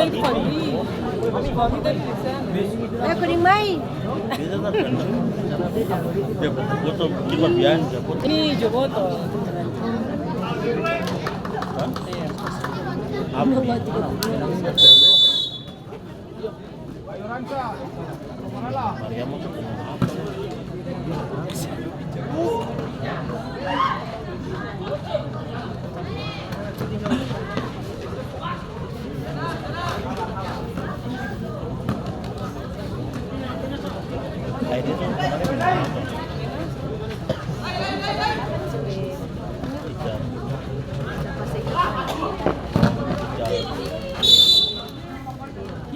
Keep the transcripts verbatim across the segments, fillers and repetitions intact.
Eh, kuning mai. Ini jo botol. Hah? Apa?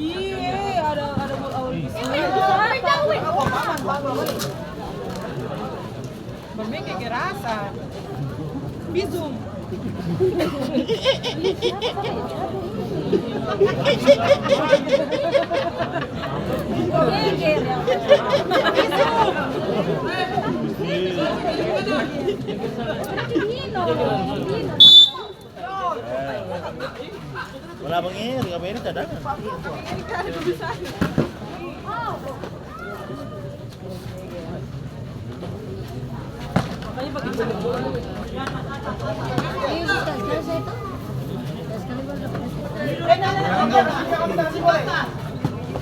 Iya, ada, ada bu-, awal. Bermain kekerasan. Visum. Bola abang ini, Riga Beri cadangan.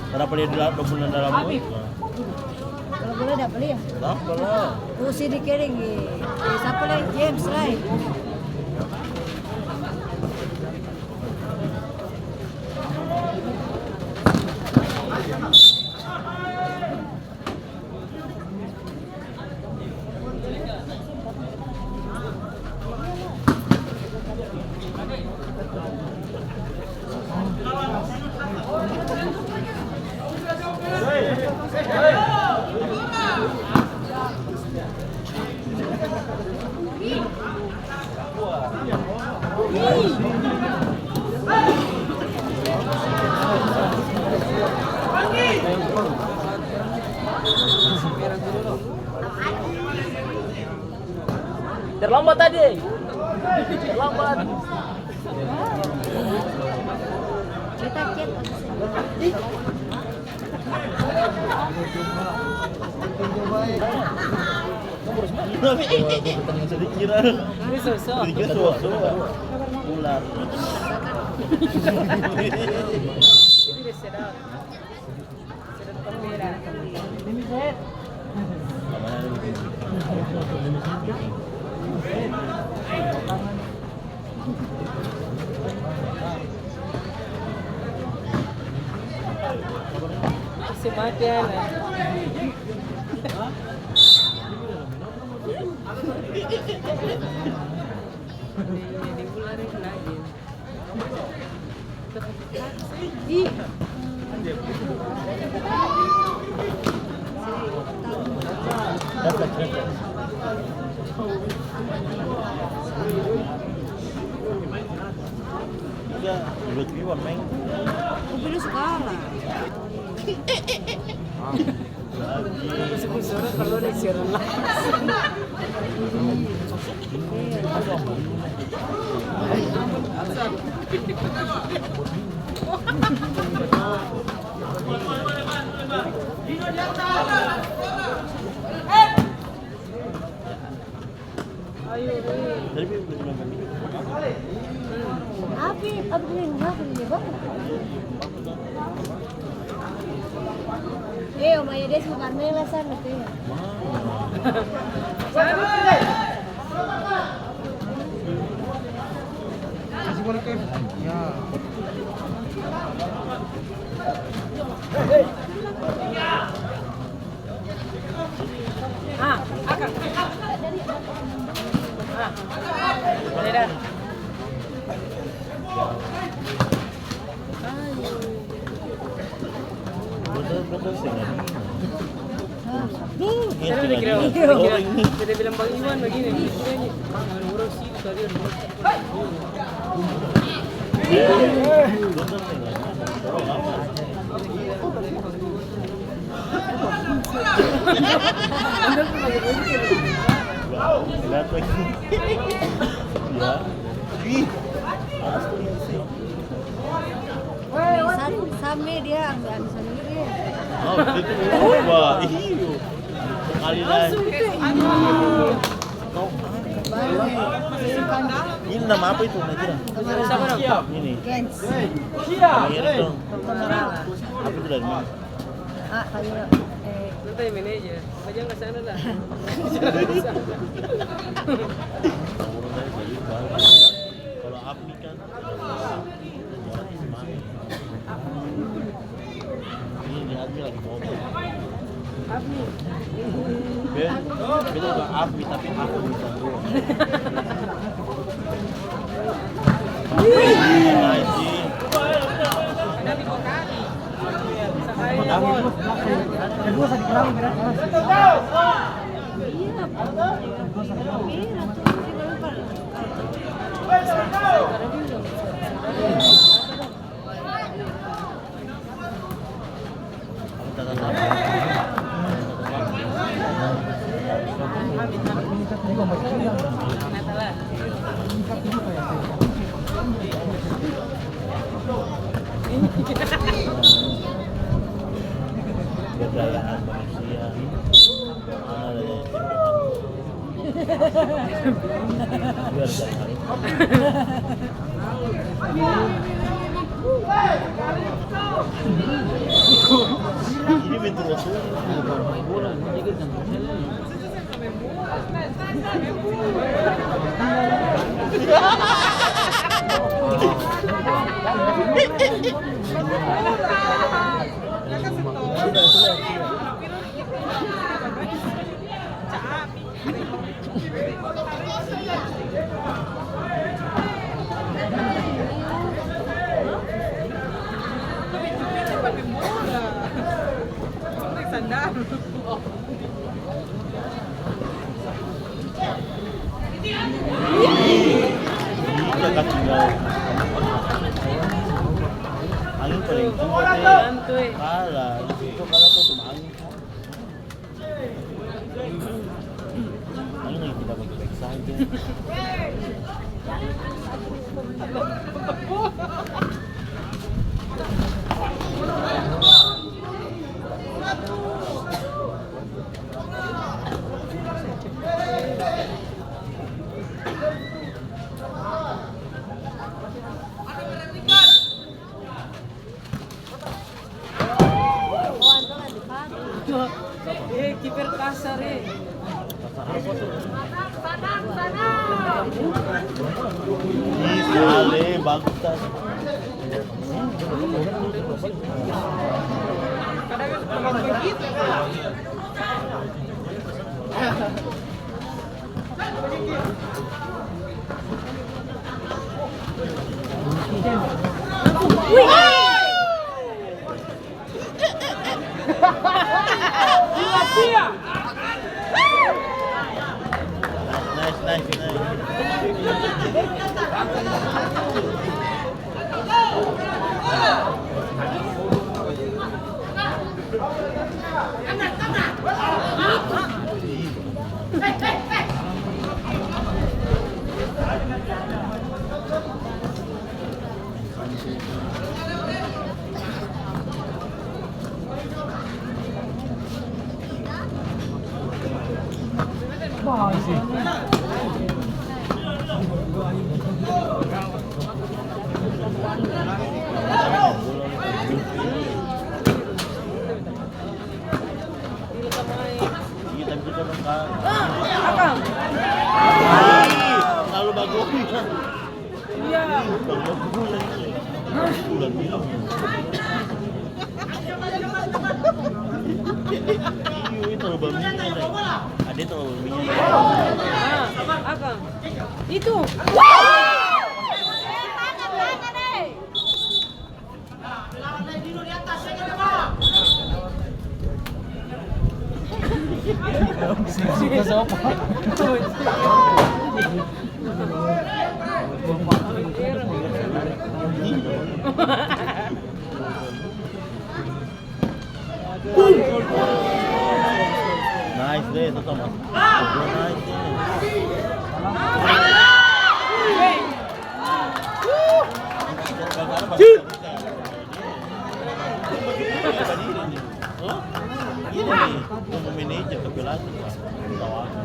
Kenapa dia dua bulan dalam? Kalau boleh dah beli ya? Dah, boleh. Oh, si di kering, eh, eh, siapa lai? James lai. Terlambat tadi. Terlambat. Kita chat. Ini so-so. Ular. Itu dia sedap. Isi mati ana. Di, di ular itu lagi. Udah, dua ribu main. Kupilih sekarang. Api, api ini, api ini, Bang. Eh, Oma Yades mo barmaeng lai sana tu, ya. Ah, akang. Ah, boleh dah. Ayo. Betul, betul sih. Duh, dia bilang, dia bilang, dia bilang Bang Iwan begini, dia bilang, "Orang sini tadi ada." Ya. Ih. Atas tuh, sih. Weh, weh, Rame dia, ambil-ambil sendiri. Oh, itu. Wah, iyo. Kali lain. Langsung itu. Kau ini nama apa itu, Najira? Siapa, dong? Ini. Gengs. Ini dong. Apa itu dari mana? Ah, kayu, eh. Lu tanya manajer. Apa jangan ke sana lah. Kalau Apni kan, ini di Apni lagi ngomong. Apni. Be-, beta bukan Apni, tapi Apni bukan gua. Anjing. Kebudayaan manusia. Angin paling kuat, eh. Santuy. Kalah, itu kalah tuh cuma angin. Ini lagi tidak baik-baik saja. Eh, kiper kasar, eh. Ih, Ale, bagus, Tas. Nice, nice, nice. Iya, tapi kita orang ka-, ah, akang. Ih, terlalu bagus. Iya. Terlalu bagus. Bulan ini. Iya, ini terlalu bagus. Ada terlalu bagus. Ah, akang. Itu. Nice deh, itu sama. Nice deh. Cip. Badiri ni. Hah? Ini ni, yang mau manajer ke pelatih, Pak. Tahu apa?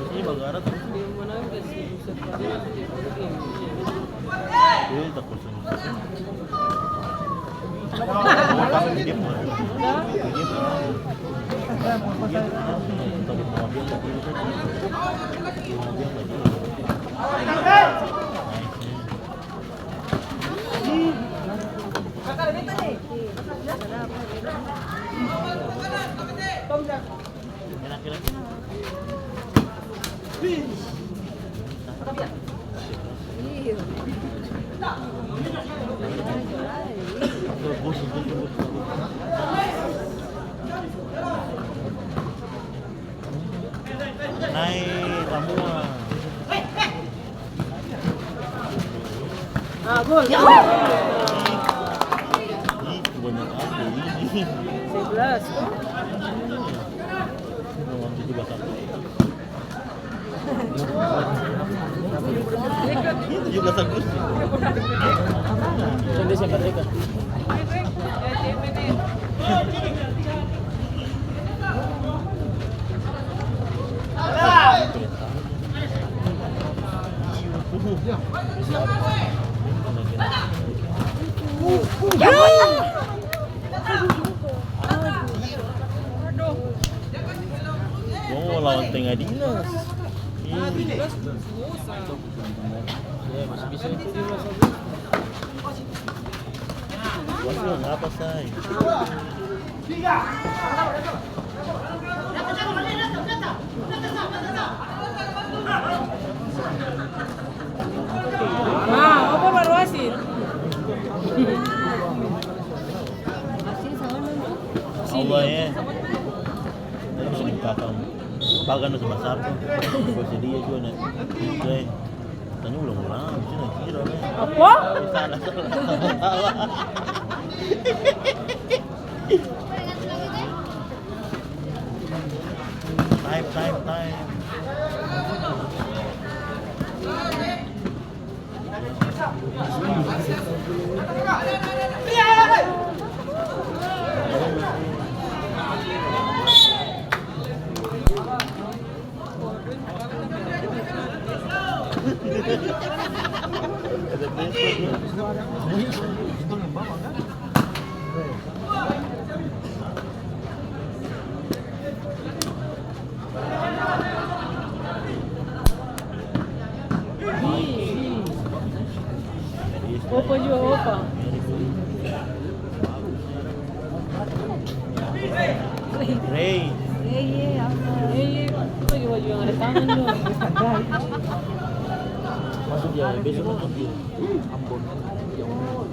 Ini bagara tuh. Ini tak kosong. Nae samua. Ah, gol. Ih, banyak apa ini? Sebelas, tuh. Tujuh belas Agustus. Indonesia merdeka. Oh, lawan Tengah Dinas. Iya. Waduh, ngapa, say? Nah, apa baru wasit? Allah, ya. Tadi bisa dipakang. Pagan udah basar tuh. Gua sedia juga nih. Oke. Tanya ulang-ulang, bisa nggak kira, nih. Apa? Salah, salah. Salah. Time, time, time. Opa jua, opa. Rey. Rey, apa? Rey, apa? Baju-baju yang ada tangan dong. Masuk ya, besok masuk ya. Ambon.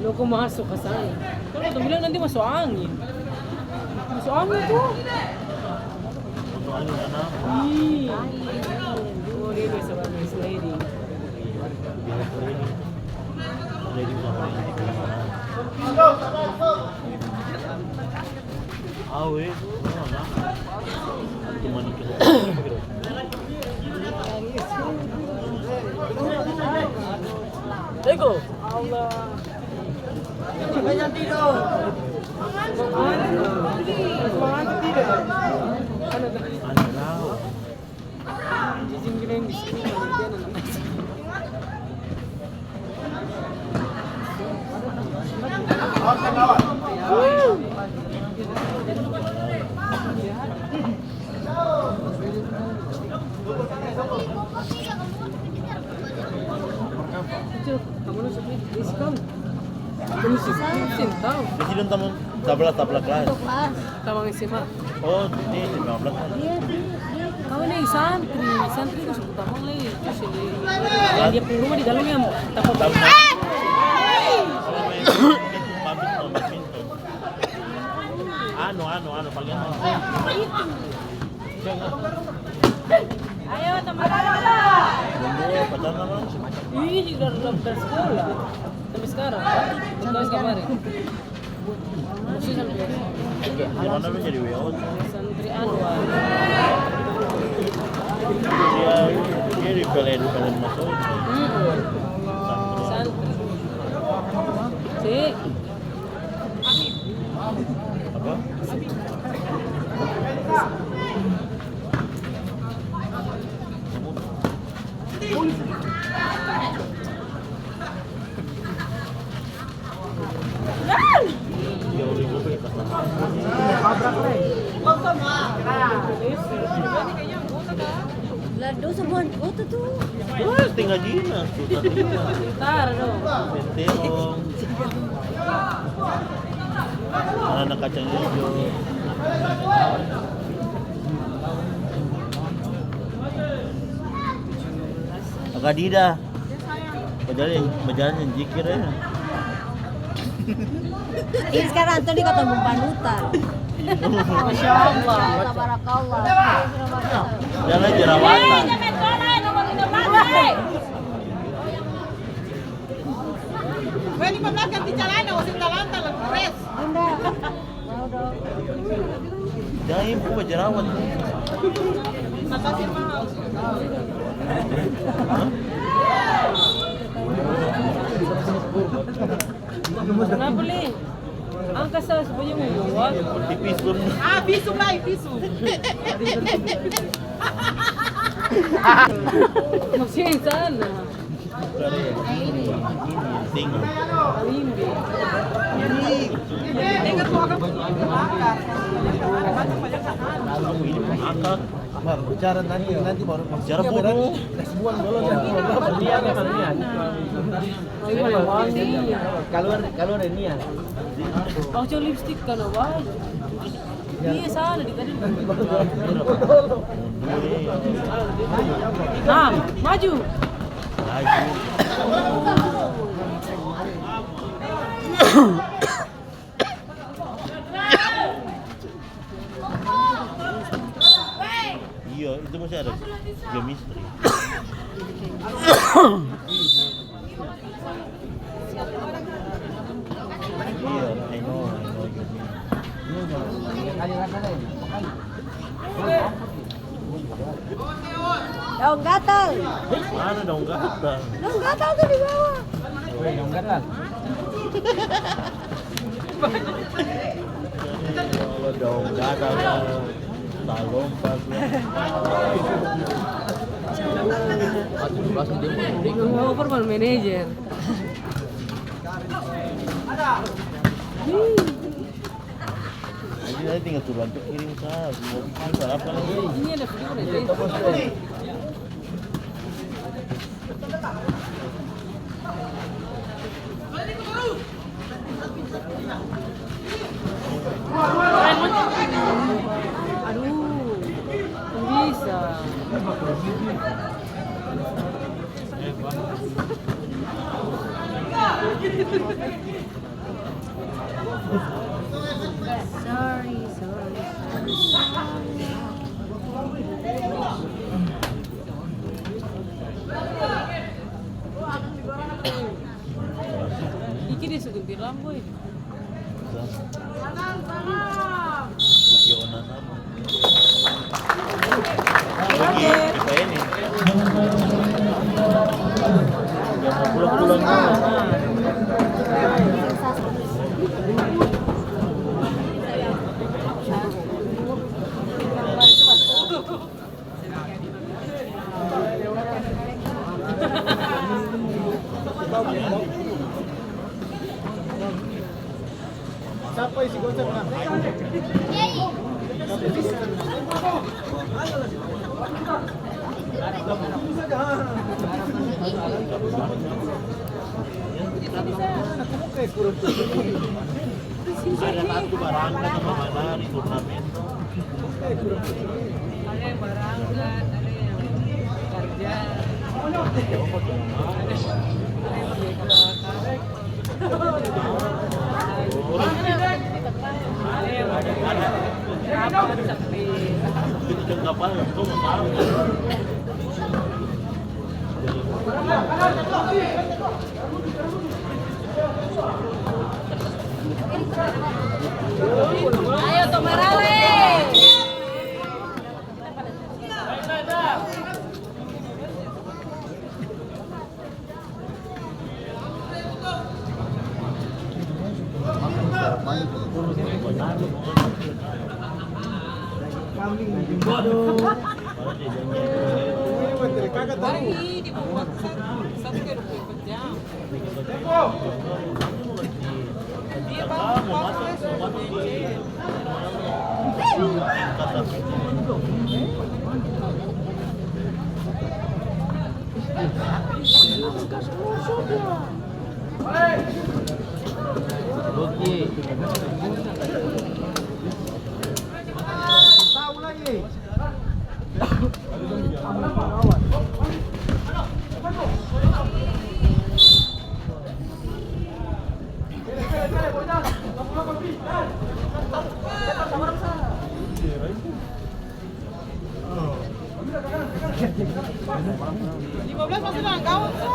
Loko masuk ka sana. Kan katong bilang nanti masuk angin. Masuk angin tuh. Masuk angin karena apa? Ih. Oh, dia biasa banget sliding. Biasa sliding. Sliding sama ini. Ego. Di sini tamang tabla, tabla kelas. Tamang S M A. Oh, ini S M A belas. Kau ini santri, santri itu suku tamang lagi. Itu sini. Yang dia punya rumah di dalam yang tamang. Anu, anu, anu, panggilan. Ayo, teman-teman. Belum dulu, pacaran apa? Ih, dari, dari sekolah. Sampai sekarang. Sampai sekarang. Maksudnya sampai. Di mana lu jadi W O? Santri Anwar. Dia, dia di P L N, di P L N masuk. Hmm. Santri. Santri. Si. Apa? Lah, dosa buhan foto tuh. Wah, setengah Cina. Tar dong. Senterong. Mana kacang hijau. Agak dida. Bajalan, bajalan yang jikir ya. Ini sekarang Antoni kata mau panutan. Masya Allah. Tabarakallah. Jalan jerawatan. Weh, lima belas ganti calana, masih calanta lagi pres. Bunda. Jang ibu bajerawat. Hah? Kenapa, Li? Angka sa supaya mau bawa. Di visum. Ah, visum lai, visum. Maksudnya yang sana. Bicara nanti, nanti baru bicara bodoh. Kasih buang dulu, nanti baru. Kalau ada, kalau ada niat. Pakai lipstick kalau baik. Iya, sana di tadi. Nah, maju. Iya, itu masih ada chemistry. Iya, I know, I know you mean. Daun gatal. Mana daun gatal? Daun gatal tuh di bawah. Weh, daun gatal. Kalau daun gatal, talompas lah. Mau over manajer. Ini tadi tinggal turun tuh kirim sa, mau bikin apa lagi? Ini ada video udah jadi. Aduh, bisa. Sorry, sorry, sorry, sorry. Iki dia su ganti lampu, eh. Sa-, Iki Sapa isi goceng, Bang? Ada satu barang kata mama dari turnamen. Ada yang barangkat, ada yang karja, ada yang beli kapal. Ayo, Tomarale. Hari ini di bawah satu, satu kali dua puluh empat jam. Lima belas masuk dalam gawang, sa.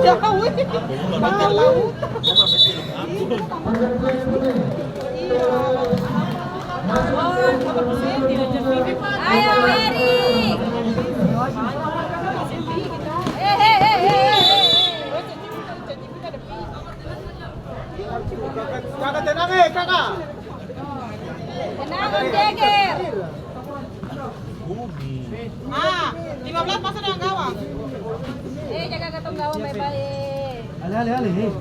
Jauh, eh. Makan lauk. Ayo, Erik. Eh, eh, eh, eh, eh. Kaka tenang, eh, kaka. Tenang, Om Jeger. Ah, lima belas masuk dalam gawang. Eh, jaga katong gawang bae-bae. Ale, ale, ale, eh.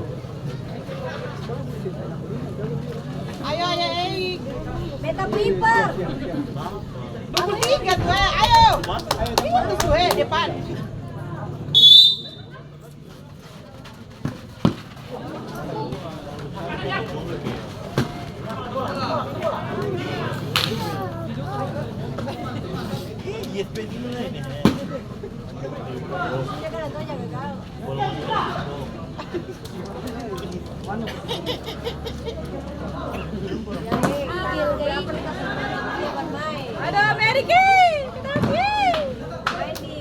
Ayo, ayo, Eik. Beta prepare. Baru ingat, weh. Ayo. Ayo, tuh, eh, depan. Ada Meriki, Meriki.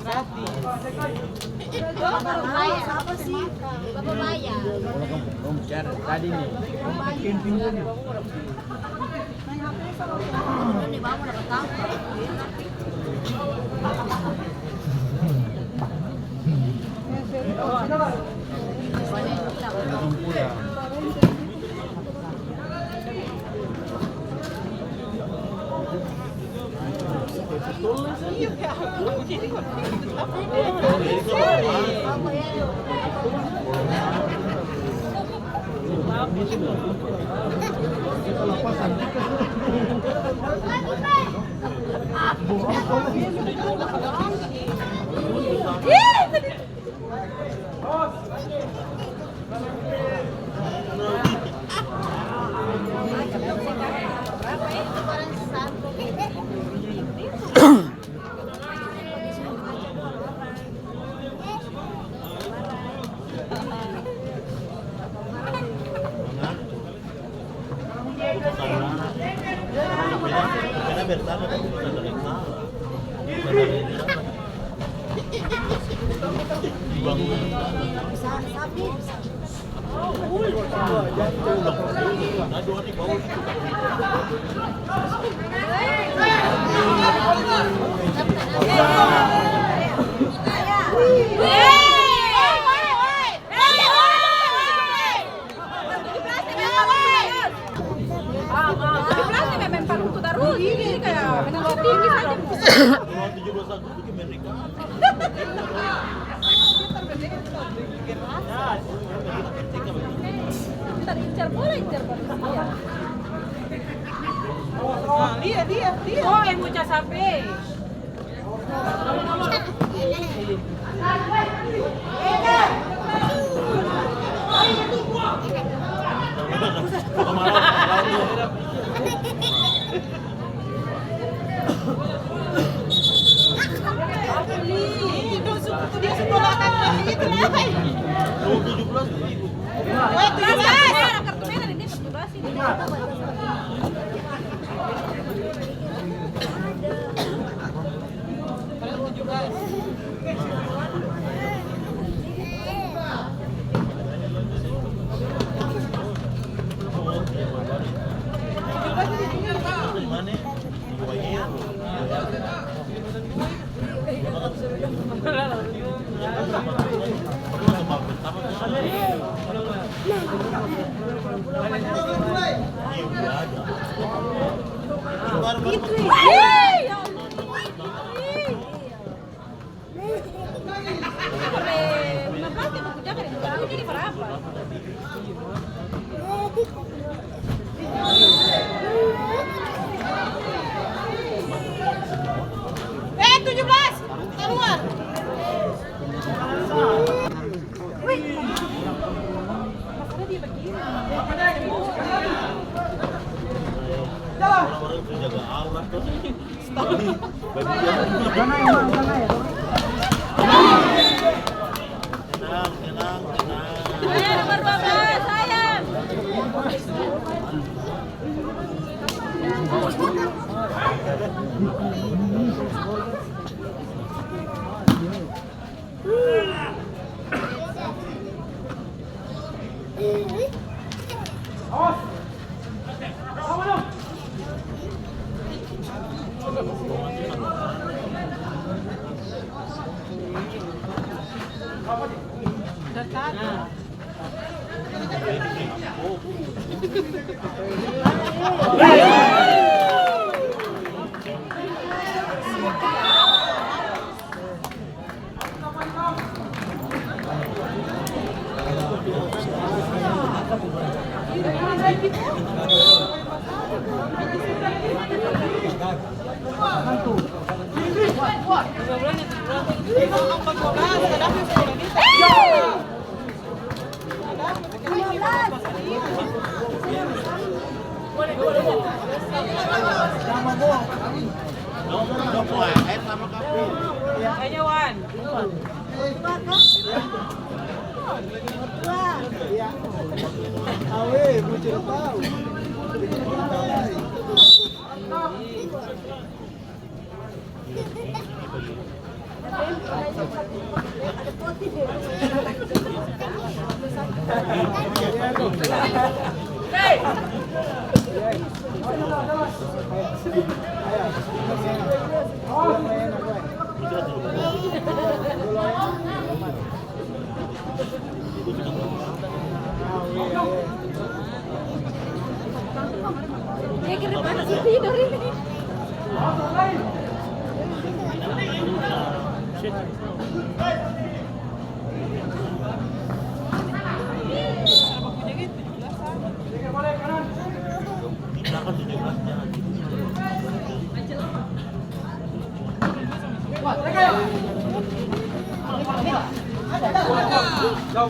Gratis. Bapa Baya. Bapa Baya. Om, om, bicara tadi nih. Tujuh belas nih main-main palu tuh terus. Ini kayak main bola tinggi saja. Ntar incar bola, incar bola. Iya. Nah, lia, lia, lia. Oh, yang bocah sampe. Eh, tujuh belas, keluar. Tenang, tenang, tenang. Saya nomor dua belas, saya. Dia kira mana sih tidur ini? Hei!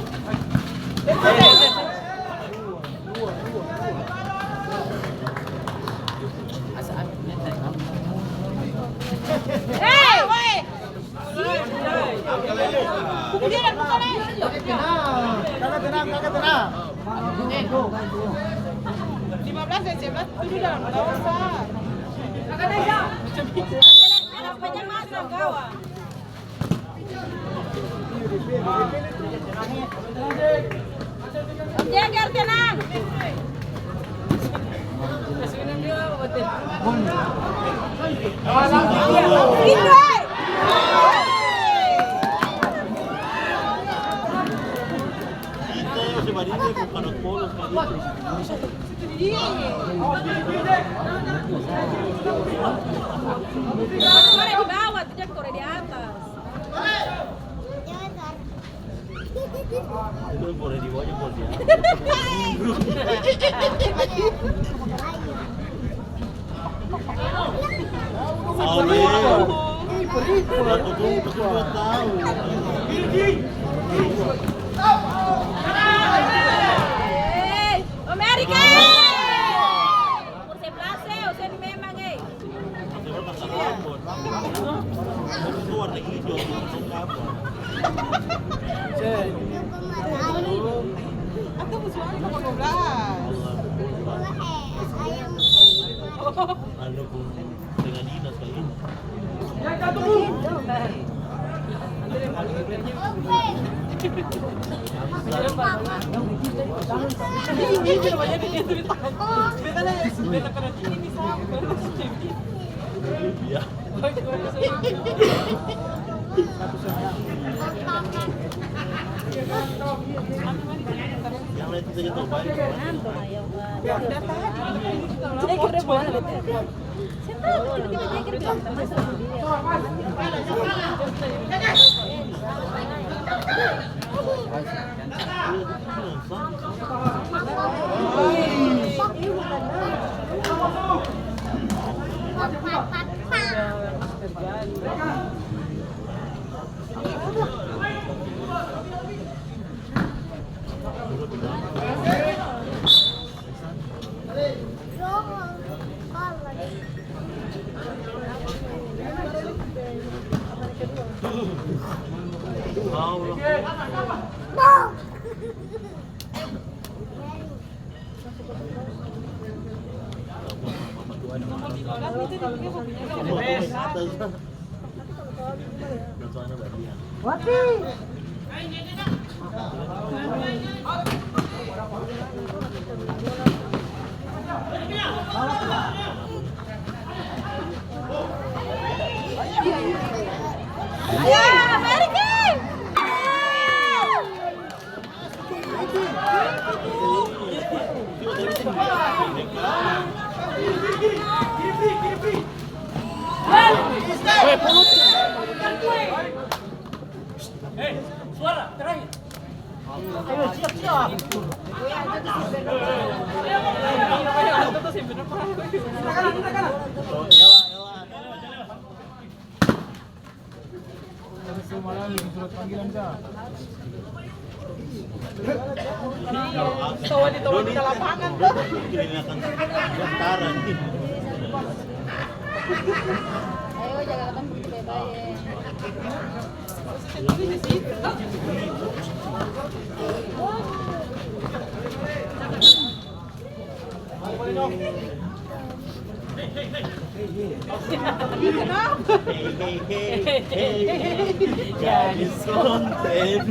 Tenang, tenang, tenang, tenang. Lima belas dan sebelas, tujuh dalam bawah, Sa. Anak panyamatan, kawan. Jaga, tenang. Itu, eh. Kore di bawah, tidak kore di atas. Itu boleh di bawah, boleh di atas. Aduh. Satu dua tahun. Hei, Om Erik, eh! Umur sebelas, eh, usia di memang, eh. Itu warna hijau, warna apa? Atau musuh apa, dua belas? Ada pun dengan dinas kayak ini. Wapi? Tawa di, tawa di lapangan tuh. Ayo, jaga katong bae-bae. Gadis konten.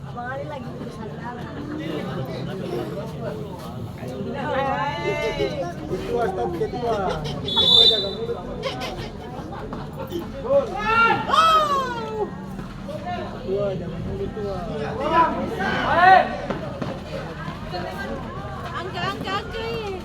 Abang Ali lagi berusaha. Ketua, stop, ketua. Ketua jaga mulut. Ketua Angka, angka, angka, eh.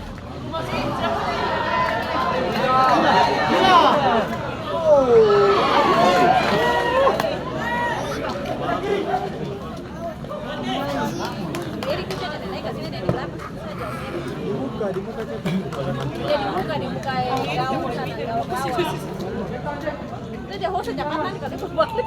Dibuka, dibuka, dibuka. Iya, dibuka, dibuka, eh, daun sana, daun bawang. Itu dia host Jakarta nih, kalau dia mau balik.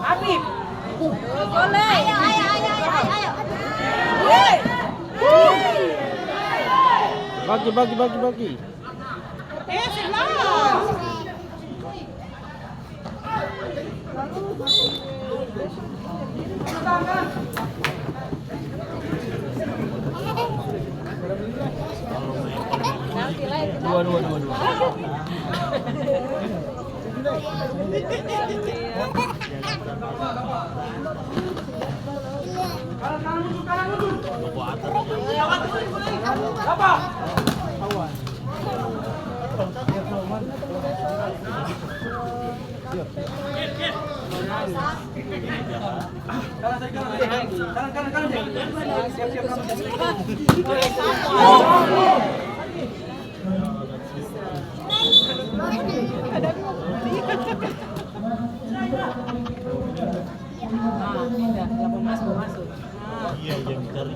Habib. Boleh. Ayo, ayo, ayo, ayo, ayo. Bagi, bagi, bagi, bagi. Eh, sebelah. Dua, dua, dua, dua. Ah, tidak, tidak mau masuk, masuk. Ah. Iya, yang cari.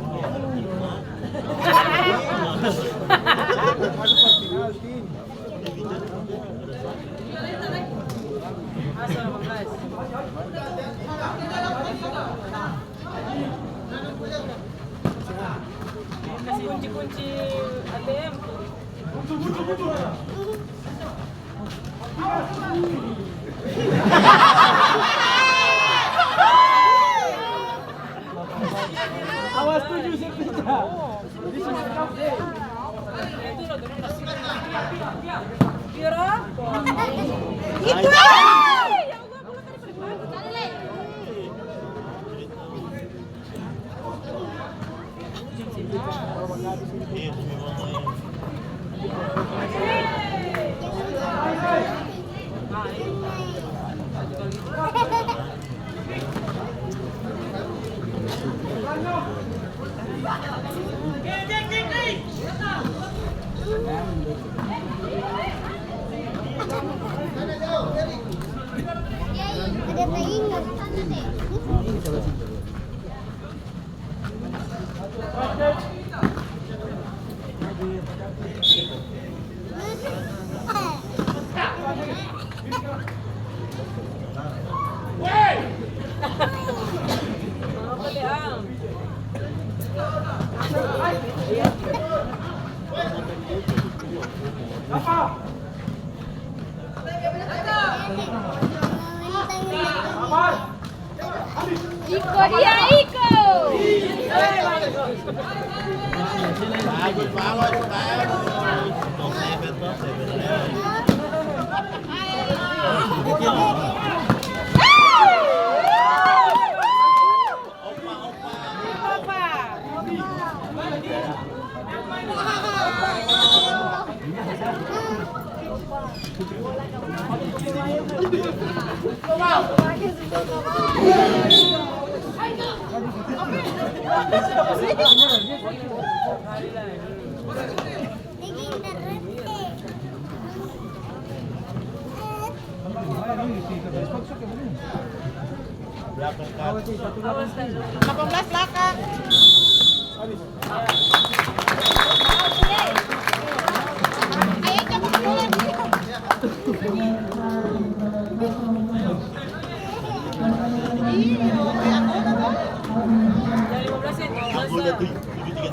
Masuk, Bang Gas. Kasih kunci-kunci A T M. Awas tuju, saya pecah. Itu. Iko dia, iko. Delapan belas belakang. Ayo, coba keluar. Iya, oke, anggota to? Yang lima belas yang dua belas. Anggota tuh.